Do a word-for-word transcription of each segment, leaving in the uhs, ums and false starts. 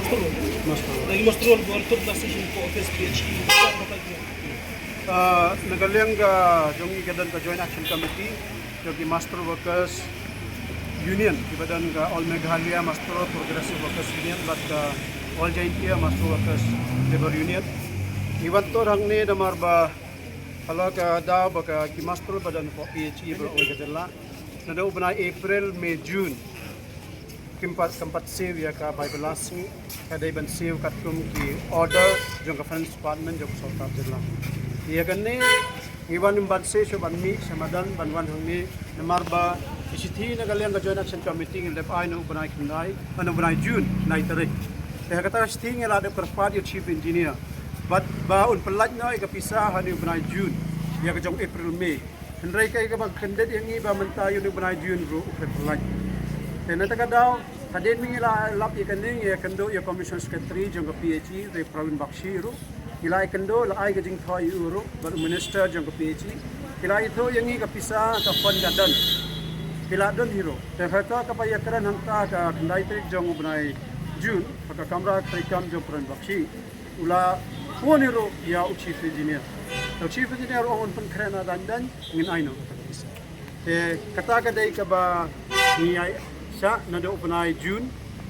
Master. Lagi master roll buat tu plastik sini ko office P H E. Ah, na ka liang ka jong ngi ka don ka Joint Action Committee jong ki Master Workers Union, kiba don ka All Meghalaya Master Progressive Workers Union bad ka All Jaintia Master Workers Labour Union. Ngi wan tur hangne namar ba halor ka daw ba ka ki master ba don hapoh P H E baroh kawei ka jylla, naduh u bnai April, May, June, kim pat, kim pat siew ïa ka bai bylla sngi, ka dei ban siew katkum ki order jong ka Finance Department jong ka sorkar jylla. Ïa kane ngi wan ym ban siew shuh ban mih sha madan, ban wan hangne namar ba ka shithi na ka liang ka Joint Action Committee ngi la dep ai na u bnai khyndai, na u bnai June, khyndai tarik. Te ha kata ka shithi ngi la dep kyrpad ïa u Chief Engineer bad ba un pyllait noh ïa ka pisa ha une u bnai June ïa ka jong April, May. Hynrei kaei kaba kyndit ïa ngi ba mynta ïa une u bnai June ruh u khlem pyllait. Te na kata ka daw, hadien ba ngi la lap ïa kane, ngi ïakynduh ïa u Commissioner Secretary jong ka P H E, Ri Pravin Bakshi ruh. Ngi la ïakynduh, la ai ka jingthoh ïa u ruh bad u Minister jong ka P H E. Ki la ïathuh ïa ngi ka pisa, ka fund ka don. Ki la don hi ruh. Te ha kata kaba ïakren hangta ka khyndai tarik jong u bnai June, ha ka kamra treikam jong u Pravin Bakshi, u la phone hi ruh ïa u Chief Engineer. Te u Chief Engineer u ong un pynkhreh na dang dang, ngin ai noh kata ka pisa. Te kata ka dei kaba ngi ïai shah naduh u bnai June.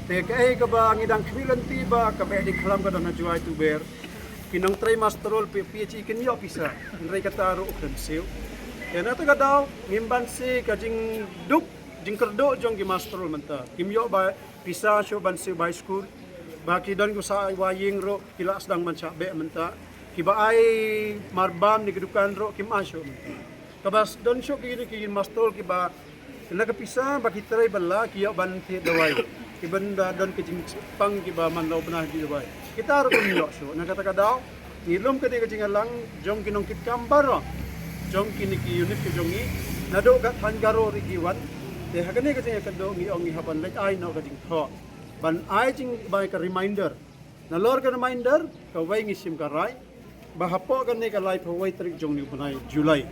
Te kaei kaba ngi dang khmih lynti ba ka Beh Diengkhlam ka don ha Jowai Tuber, ki nongtrei master roll P-, P H E kin ïoh pisa, hynrei kata ruh u khlem siew. Te na kata ka daw ngim banse ka jingduk jingkyrduh jong ki master roll mynta. Kim ïoh ba pisa shuh ban siew bai skul. Ba ki don ki sah wai ïing ruh ki la sdang ban shah beh mynta. Kiba ai marbam na ki dukan ruh kim ai shuh mynta. Kaba don shuh kine ki master roll kiba na ka pisa ba ki trei bylla ki ïoh ban thied dawai. Kiba da don ka jingpang kiba man la u bnai ki dawai. Kita ruh kim ïoh shuh. Na kata ka daw ngi lum kane ka jingïalang jong ki nongkitkam baroh jong kine ki unit ki jong ngi, naduh ka thaiñ Garo ruh ki wan. Te ha kane ka jingïakynduh ngi ong ngi hap ban leit ai noh ka jingthoh ban ai jing, ban ai ka reminder. Nalor ka reminder, kawei ngi shim ka rai ba hapoh kane ka laiphew wei tarik jong une u bnai July,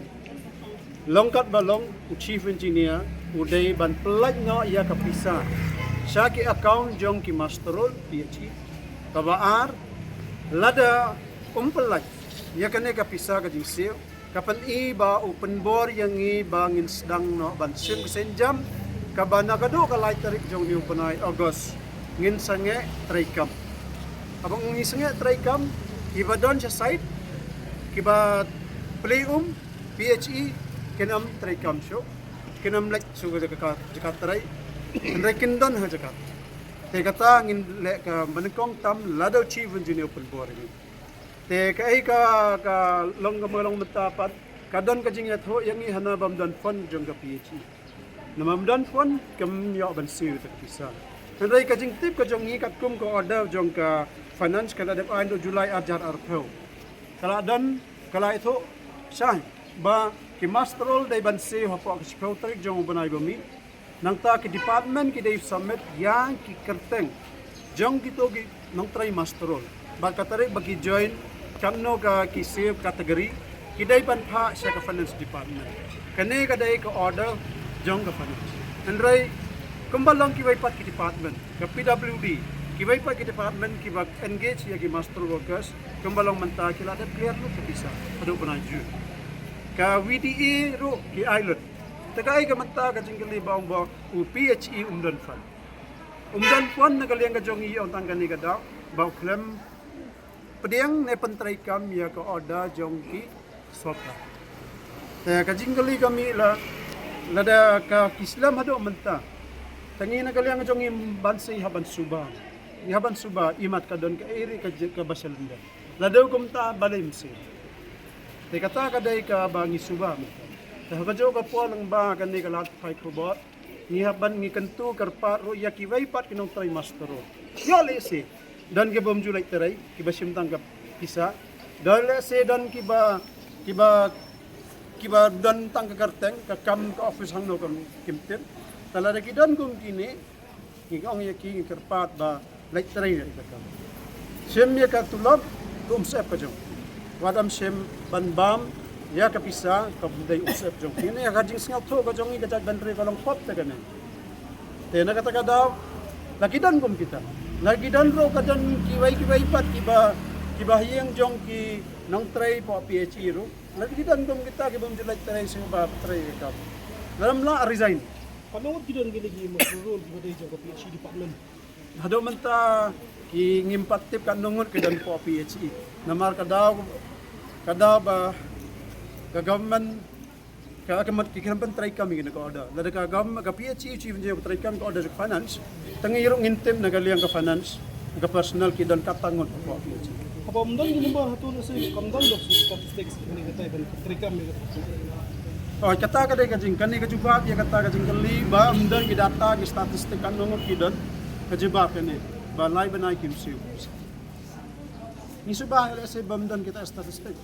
long katba long, u Chief Engineer u dei ban pyllait noh ïa ka pisa sha ki account jong ki master roll P H E. Kaba ar, lada um pyllait ïa kane ka pisa ka jingsiew, ka pyni ba u pynbor ïa ngi ba ngin sdang noh ban shim ka sienjam kaba na kaduh ka lai tarik jong une u bnai August ngin sangeh treikam. Haba ngi sangeh treikam, kiba don sha site, kiba plie um, P H E, kin ym treikam shuh, kin ym leit shuh ka jaka, jaka trei, hynrei kin don ha jaka. Te kata ngin leh kaba nyngkong tam lada u Chief Engineer u pynbor ïa ngi. Te kaei ka, ka long, kaba long mynta pat, ka don ka jingïathuh ïa ngi hana bym don fund jong ka P H E. Namar ym don fund kim ïoh ban siew ïa ka pisa. Hynrei ka jingtip ka jong ngi katkum ka order jong ka finance ka la dep ai naduh July ar hajar arphew, ka la don, ka la ïathuh shai ba ki master roll dei ban siew hapoh ka shiphew tarik jong u bnai ba mih. Nangta ki department ki dei submit ïa ki kyrteng jong kito ki nongtrei master roll, bad ka tarik ba ki join, katno ka ki siew category, ki dei ban phah sha ka finance department. Kane ka dei ka order jong ka finance. Hynrei kumba long kiwei pat ki department, ka P W D, kiwei pat ki department kiba engage ïa ki master workers, kumba long mynta ki la dep clear lut ka pisa haduh bnai June. Ka V D A ruh ki ai lut. Te kaei ka mynta ka jingkylli ba ong ba u P H E um don fund. Um don fund na ka liang ka jong ngi, ong tang kane ka daw ba u khlem pdiang ne pyntreikam ïa ka order jong ki sorkar. Te ka jingkylli ka mih la, lada ka ki slem haduh mynta, te ngi na ka liang ka jong ngi ban siew, hap ban suba. Ngi hap ban suba, imat ka don kaei ruh ka je-, kaba shalyndet. Lada kumta balei ym siew. Te kata ka dei kaba ngi suba mynta. Te ha kajuh ka por lyngba kane ka lad pathai khubor, ngi hap ban, ngi kyntu kyrpad ruh ïa kiwei pat ki nongtrei master roll. Ïoh lehse don kiba ym ju leit trei, kiba shim tang ka pisa. Don lehse don kiba, kiba, kiba don tang ka kyrteng, ka kam ka office hangno kam kim tip. Te lada ki don kum kine, ngi ong ïa ki, ngi kyrpad ba leit trei ïa ka kam. Shim ïa ka tulop kum syep ka jong. Wat ym shim ban bam ïa ka pisa kam dei kum syep jong. Kine ïa ka jingsngewthuh ka jong ngi, ka jaitbynriew ka long pop te kane. Te na kata ka daw, la ki don kum kita, Lada ki don ruh ka don kiwei kiwei pat kiba, kiba ha ïing jong ki nongtrei hapoh P H E ruh. Lada ki don kum kita ki bym ju leit trei shuh ba trei ka kam. Lada ym lah resign. Katno ngut ki don kine ki mushroom kiba dei jong ka P H E department? Haduh mynta ki ngim pat tip katno ngut ki don hapoh P H E. Namar ka daw, ka daw ba ka government ka, ka mat ki khlem pyntreikam ïa kane ka order. Lada ka gam, ka P H E chief engineer pyntreikam ka order jong ka finance. Tang ngi ruh ngin tip na ka liang ka finance, ka personnel ki don katno ngut hapoh P H E. Haba ym don ki number hato lehse kam don da statistics kane ka tai ban pyntreikam ïa ka. Oh, kata ka dei ka jing, kane ka jubab ïa kata ka jingkylli ba ym don ki data ki statistic katno ngut ki don. Ka jubab kane ba lai bnai kim siew. Ngi shu ba lehse ba ym don kita statistic.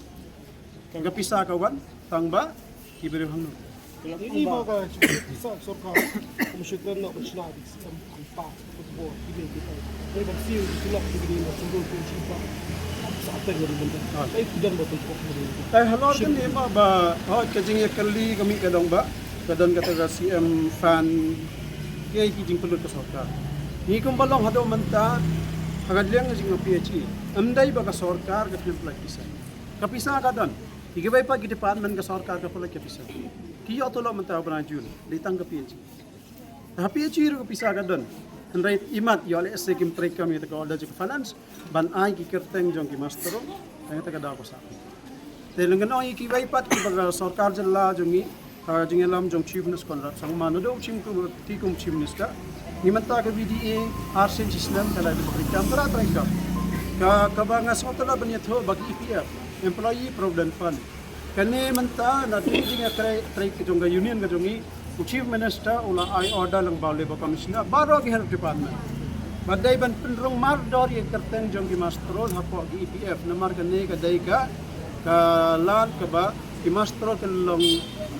Ka pisa ka wan tang ba ki briew hangno. Ini ba ka pisa sorkar, ka mashukran na ka shna di sistem kumpa football, ini kita. Ini ba siew di sulap di ini ba sundul ku shimpa. Sa teng di benda. Ai kudan ba tum kok di. Ai halor kan ni ba ba hot ka jingïakylli ka mih ka dong ba ka don kata ka C M fund. Ki ai ki jingpynlut ka sorkar. Ni kumba long haduh mynta ha ka liang ka jing P H E. Ym dei ba ka sorkar ka khlem pynlait pisa. Ka pisa ka don. Ïa kiwei pat ki department ka sorkar ka pynlait ka pisa. Ki ïoh tulop mynta u bnai Jun, dei tang ka P H E. Ha P H E ruh ka pisa ka don. Hynrei imat ïoh lehse kim treikam ïa ka order jong ka finance ban ai ki kyrteng jong ki master roll. Tang ïa ka daw ka sah. Te lyngngoh ïa kiwei pat kiba ka sorkar jylla jong ngi, ha jingïalam jong Chief Minister Conrad Sangma, naduh u shim kum, ti kum Chief Minister. Ngi mynta ka V D A arsien shisnem ka la dei ba treikam, ka la treikam. Ka, kaba nga sngewtynnat ban ïathuh ba ka E P F, Employee Provident Fund. Kane mynta na ka jingïatrei, trei ka jong ka union ka jong ngi, u Chief Minister u la ai order lyngba u Labour Commissioner baroh ki health department. Ba dei ban pynrung mardor ïa ka kyrteng jong ki master roll hapoh ki E P F, namar kane ka dei ka, ka lad kaba ki master roll ka long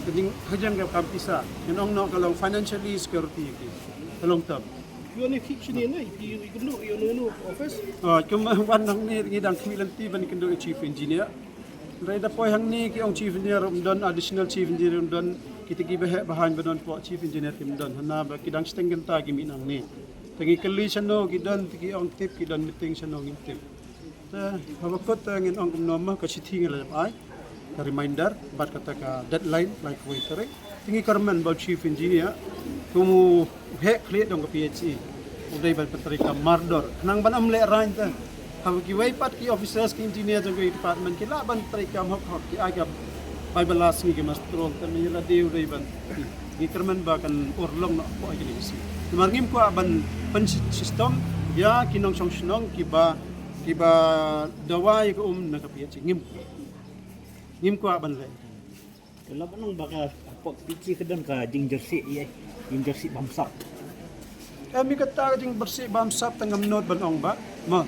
ka jing, ka jing ka kam pisa. Ngan ong noh ka long financially security ïa ki. Ka long tam. Ïa une khih shane ne, ïa, ïa kynduh ïa une une office. Oh, kumba wan hangne ngi dang khmih lynti ban kynduh ïa chief engineer. Hynrei da poi hangne ki ong chief engineer ym don, additional chief engineer ym don, kita kiba heh ba haiñ ba don hapoh chief engineer kim don. Hana ba ki dang shiteng kynta ki mih nangne. Te ngi kylli shano ki don, te ki ong tip ki don meeting shano ngim tip. Te haba kut te ngin ong kumno ma ka shithi ngi la dep ai ka reminder bad kata ka deadline laiphew tarik. Te ngi kyrmen ba u chief engineer kum u heh khlieh jong ka P H E u dei ban pyntreikam mardor khnang ban ym lehraiñ te. Haba kiwei pat ki officers ki engineer jong ka department ki lah ban treikam hok hok ki ai ka bai ba la sngi ki master roll te ngi la dei u dei ban. Ngi kyrmen ba kan urlong noh hapoh kine ki sngi. Namar ngim kwah ban pynshitom ïa ki nongshong shnong kiba, kiba dawa ïa ka um na ka P H E, ngim kwah. Ngim kwah ban leh. Te la ban ong ba ka hapoh P H E ka don ka jingjersih ïa, jingjersih bamsap. Em, ïa kata ka jingbersih bamsap te ngam nud ban ong ba. Ma.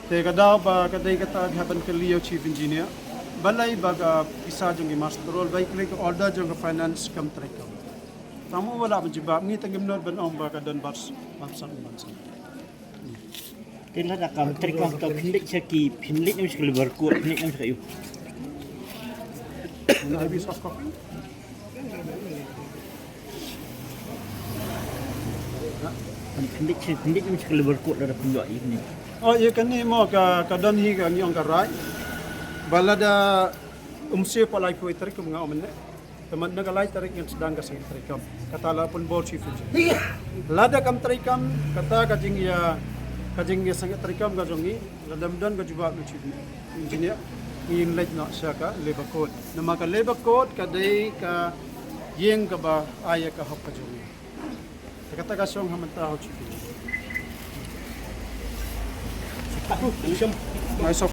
Te ka daw ba ka dei kata ka ban kylli ïa u chief engineer. Balei ba ka pisa jong ki master roll, ba ïa kane ka order jong ka finance kam treikam. Tang mo ba lah ban jubab, ngi te ngim nud ban ong ba ka don bars, bamsap, bamsap. Te lada kam treikam te phin leit sha ki, phin leit ne em sha ka Labour Court, phin leit ne em sha ka ïew. Ina abi soft copy. Phin leit sha, phin leit ne em sha ka Labour Court lada phin ïoh ïa kane. Oh, ïa kane mo ka, ka don hi ka ngi ong ka right. Ba lada um siew hapoh laiphew tarik kum nga ong mynne. Te mynta na ka lai tarik ngin sdang ka seng treikam. Kata la pynbor chief engineer. Lada kam treikam, kata ka jingïa, ka jingïaseng treikam ka jong ngi, lada ym don ka jubab na u chief engineer, ngin leit noh sha ka Labour Court. Namar ka Labour Court ka dei ka ïing kaba ai ïa ka hok ka jong ngi. Te kata ka shong ha mynta ha u chief engineer. Ngai sop.